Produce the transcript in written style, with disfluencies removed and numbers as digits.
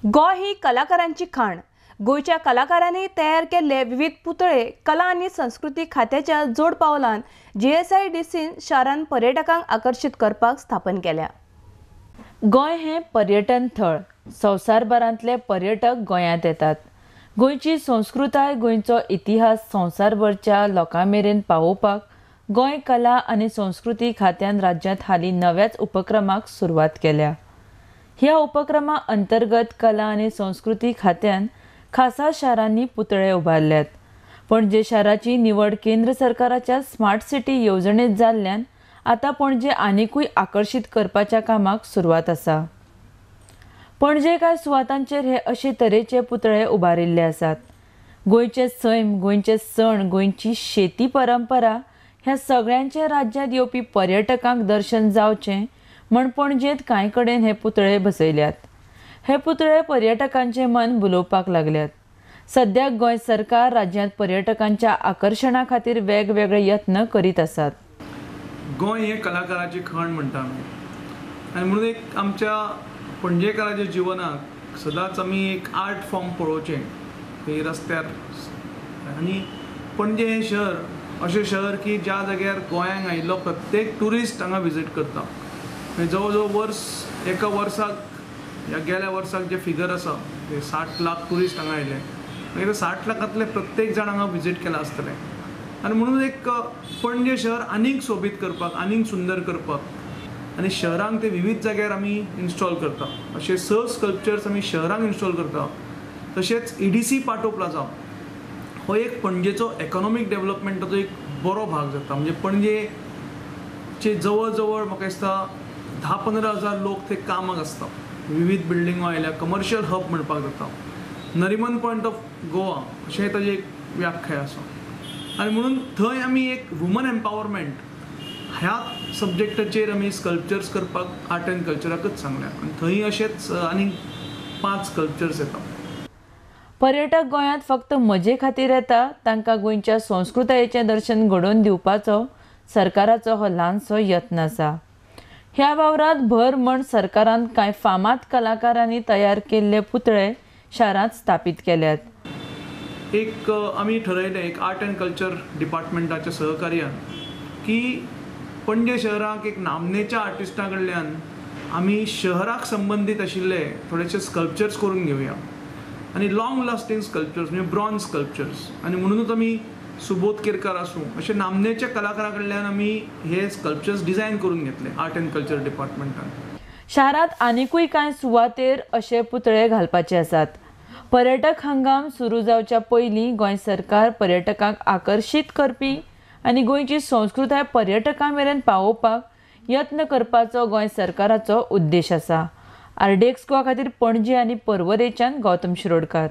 गोंय ही कलाकारांची खाण. गोंयच्या कलाकारांनी तयार केल्ले विविध पुतळे कला आनी संस्कृती खात्याच्या जोड पावलान जीएसआयडीसीन शारान पर्यटकांक आकर्शीत करपाक स्थापन केल्या. गोंय हें पर्यटन थळ. संवसारभरांतले पर्यटक गोंयांत येतात. गोंयची संस्कृताय, गोंयचो इतिहास संवसारभरच्या लोकां मेरेन पावोवपाक गोंय कला आनी संस्कृती खात्यान राज्यांत हालीं नव्याच उपक्रमाक सुरवात केल्या. ह्या उपक्रमा अंतर्गत कला आनी संस्कृती खात्यान खासा शारांनी पुतळे उबारल्यात. पणजे शाराची निवड केंद्र सरकाराच्या स्मार्ट सिटी येवजणेंत जाल्ल्यान आतां पणजे आनिकूय आकर्शीत करपाच्या कामाक सुरवात आसा. पणजे कांय सुवातांचेर हे अशे तरेचे पुतळे उबारिल्ले आसात. गोंयचे सैम, गोंयचे सण, गोंयची शेती परंपरा ह्या सगळ्यांचे राज्यांत येवपी पर्यटकांक दर्शन जावचें म्हण पणजेंत कांय कडेन हे पुतळे बसयल्यात. हे पुतळे पर्यटकांचें मन भुलोवपाक लागल्यात. सद्याक गोंय सरकार राज्यांत पर्यटकांच्या आकर्शणा खातीर वेगवेगळे यत्न करीत आसात. गोंय हें कलाकाराची खण म्हणटा आमी, आनी म्हणून एक आमच्या पणजेकाराच्या जिवनाक सदांच आमी एक आर्ट फॉर्म पळोवचें की रस्त्यार. आनी पणजे हें शहर अशें शहर की ज्या जाग्यार गोंयांक आयिल्लो प्रत्येक ट्युरिस्ट हांगा विजीट करता. जवळ जवळ वर्स एका वर्साक ह्या गेल्या वर्साक जे फिगर आसा ते 60 लाख ट्युरिस्ट हांगा आयले. मागीर 60 लाखांतले प्रत्येक जाण हांगा विजीट केलां आसतलें. आनी म्हणून एक पणजे शहर आनीक सोबीत करपाक, आनीक सुंदर करपाक आनी शहरांक ते विविध जाग्यार आमी इन्स्टॉल करता. अशे 6 स्कल्पचर्स आमी शहरांक इन्स्टॉल करता. तशेंच ईडीसी पाटो प्लाझा हो एक पणजेचो इकॉनॉमीक डेव्हलपमेंटाचो एक बरो भाग जाता. म्हणजे पणजेचे जवळ जवळ म्हाका दिसता 10-15 हजार लोक ते कामाक आसता. विविध बिल्डिंगो आयल्या, कमर्शियल हब म्हणपाक जाता. नरिमन पॉयंट ऑफ गोवा अशें ताजी एक व्याख्या आसा. आनी म्हणून थंय आमी एक वुमन एम्पावरमेंट ह्या सब्जेक्टाचेर आमी स्कल्पचर्स करपाक आर्ट एंड कल्चराकच सांगल्या आनी थंय अशेंच आनीक 5 स्कल्पचर्स येता. पर्यटक गोंयांत फक्त मजे खातीर येता, तांकां गोंयच्या संस्कृतायेचें दर्शन घडोवन दिवपाचो सरकाराचो हो ल्हानसो यत्न आसा. ह्या वावरांत भर म्हण सरकारान कांय फामाद कलाकारांनी तयार केल्ले पुतळे शारांत स्थापीत केल्यात. एक आमी ठरयलें एक आर्ट एंड कल्चर डिपार्टमेंटाच्या सहकार्यान की पणजे शहराक एक नामनेच्या आर्टिस्टां कडल्यान आमी शहराक संबंदीत आशिल्ले थोडेशे स्कल्पचर्स करून घेवया आनी लाँग लास्टींग स्कल्पचर्स म्हणजे ब्रॉन्ज स्कल्पचर्स. आनी म्हणूनच आमी सुबोध केरकार आसूं अशे नामनेच्या कलाकारा कडल्यान आमी हे स्कल्पचर्स डिझायन करून घेतले आर्ट एंड कल्चर डिपार्टमेंटान. शारांत आनिकूय कांय सुवातेर अशे पुतळे घालपाचे आसात. पर्यटक हंगाम सुरू जावच्या पयलीं गोंय सरकार पर्यटकांक आकर्शीत करपी आनी गोंयची संस्कृताय पर्यटकां मेरेन पावोवपाक यत्न करपाचो गोंय सरकाराचो उद्देश आसा. आरडीएक्स गोवा खातीर पणजे आनी पर्वरेच्यान गौतम शिरोडकार.